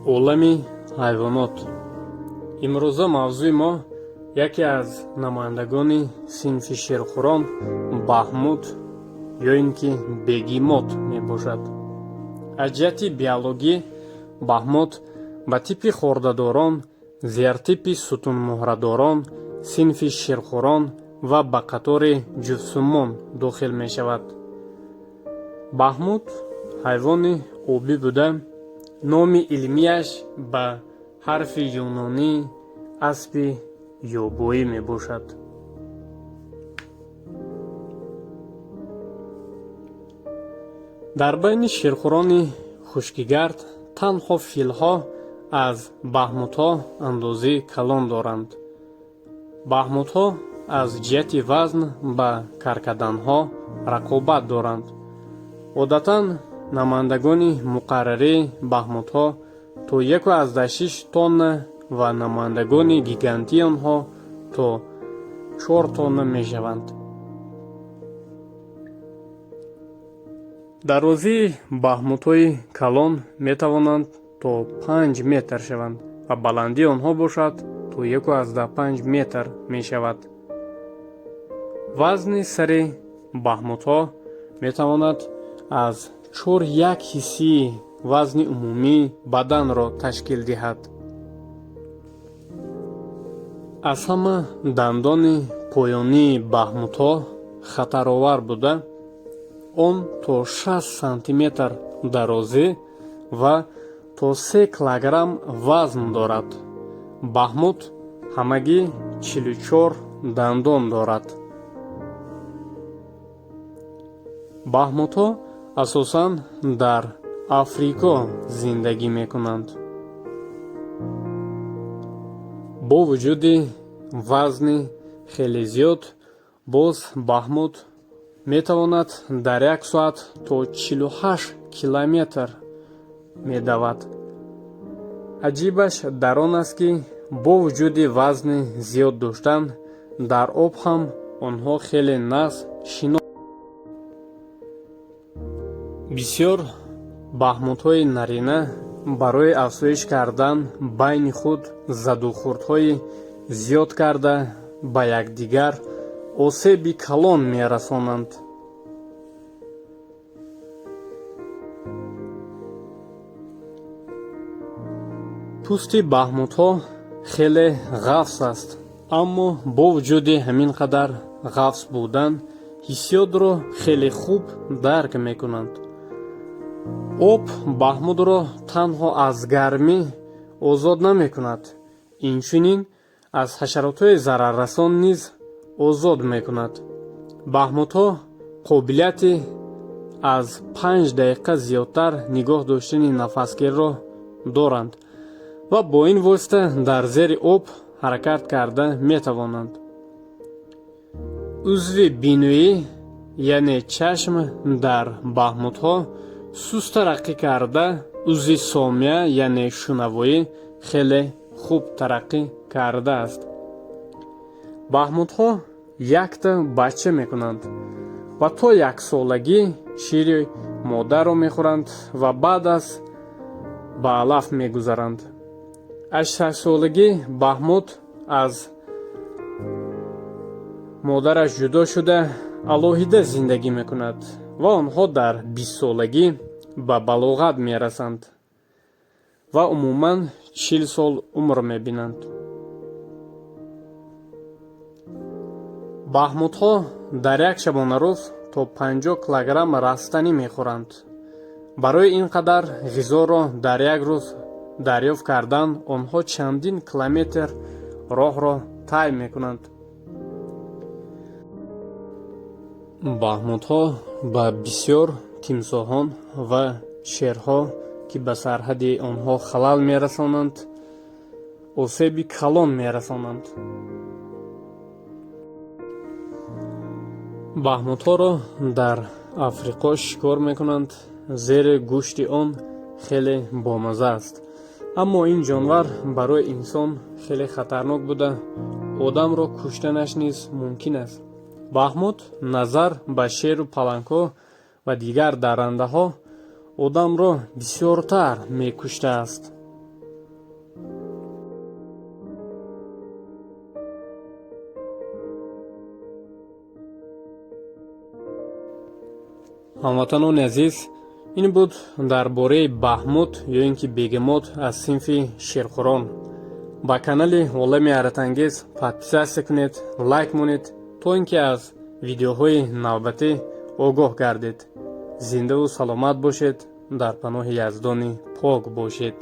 Олами ҳайвонот. Имрӯза мавзӯи мо яке аз намояндагони синфи ширхӯрон, баҳмут ё ин ки бегемот мебошад. Аз ҷиҳати биологӣ баҳмут ба типи хордадорон, зертипи сутунмуҳрадорон, синфи ширхӯрон ва ба қатори ҷуфтсумон дохил мешавад. Баҳмут ҳайвони обӣ буда, номи илмияш ба ҳарфи юнонӣ аспи ёбоӣ мебошад. Дар байни ширхӯрони хушкигард танҳо филҳо аз баҳмутҳо андозаи калон доранд. Баҳмутҳо аз ҷиҳати вазн ба каркаданҳо рақобат доранд. Одатан намояндагони муқаррарии баҳмутҳо то 1,6 тонна ва намояндагони гигантии онҳо то 4 тонна мешаванд. Дарозии баҳмутҳои калон метавонанд то 5 метр шаванд ва баландии онҳо бошад то 1,5 метр мешавад. Вазни сари баҳмутҳо метавонад аз 4,1 ҳиссии вазни умумии баданро ташкил диҳад. Аз ҳама дандони поёнии баҳмутҳо хатаровар буда, он то 60 сантиметр дарозӣ ва то 3 килограмм вазн дорад. Баҳмут ҳамагӣ 44 дандон дорад. Баҳмутҳо асосан дар Африқо зиндагӣ мекунанд. Бо вуҷуди вазни хеле зиёд, боз баҳмут метавонад дар як соат то 48 километр медавад. Аҷибаш дар он аст, ки бо вуҷуди вазни зиёд доштан, дар об ҳам онҳо хеле нағз шино. Бисёр баҳмутҳои нарина барои афзоиш кардан байни худ задухӯрдҳои зиёд карда, ба якдигар осеби калон мерасонанд. Пӯсти баҳмутҳо хеле ғафс аст, аммо бо вуҷуди ҳамин қадар ғафс будан, ҳиссиётро хеле хуб дарк мекунанд. Об баҳмудро танҳо аз гармӣ озод намекунад, инчунин аз ҳашаротҳои зараррасон низ озод мекунад. Баҳмутҳо қобилияти аз 5 дақиқа зиёдтар нигоҳ доштани нафасгирро доранд ва бо ин восита дар зери об ҳаракат карда метавонанд. Узви биноӣ, яъне чашм, дар баҳмутҳо суст тараққӣ карда, узви сомеа, яъне шунавоӣ, хеле хуб тараққӣ кардааст. Баҳмутҳо якта бача мекунанд ва то яксолагӣ шири модарро мехӯранд ва баъд аз ба алаф мегузаранд. Аз 6-солагӣ баҳмут аз модараш ҷудо шуда, алоҳида зиндагӣ мекунад ва онҳо дар 20-солагӣ ба балоғат мерасанд ва умуман 40 сол умр мебинанд. Баҳмутҳо дар як шабонарӯз то 50 килограмм растанӣ мехӯранд. Барои ин қадар ғизоро дар як рӯз дарёфт кардан онҳо чандин километр роҳро тай мекунанд. Баҳмутҳо ба бисёр тимсоҳон ва шерҳо, ки ба сарҳади онҳо халал мерасонанд, осеби калон мерасонанд. Баҳмутҳоро дар Африқо шикор мекунанд, зери гӯшти он хеле бомазза аст. Аммо ин ҷонвар барои инсон хеле хатарнок буда, одамро куштанаш низ мумкин аст. Баҳмут назар ба шеру палангҳо ва дигар даррандаҳо одамро бисёртар мекуштааст. Ҳамватанони азиз, ин буд дар бораи баҳмут ё ин ки бегемот аз синфи шерхӯрон. Ба канали Олами ҳайратангез подписаться кунед, лайк монед, то ин ки аз видеоҳои навбатӣ огоҳ гардед. Зиндаву саломат бошед, дар паноҳи Яздони пок бошед.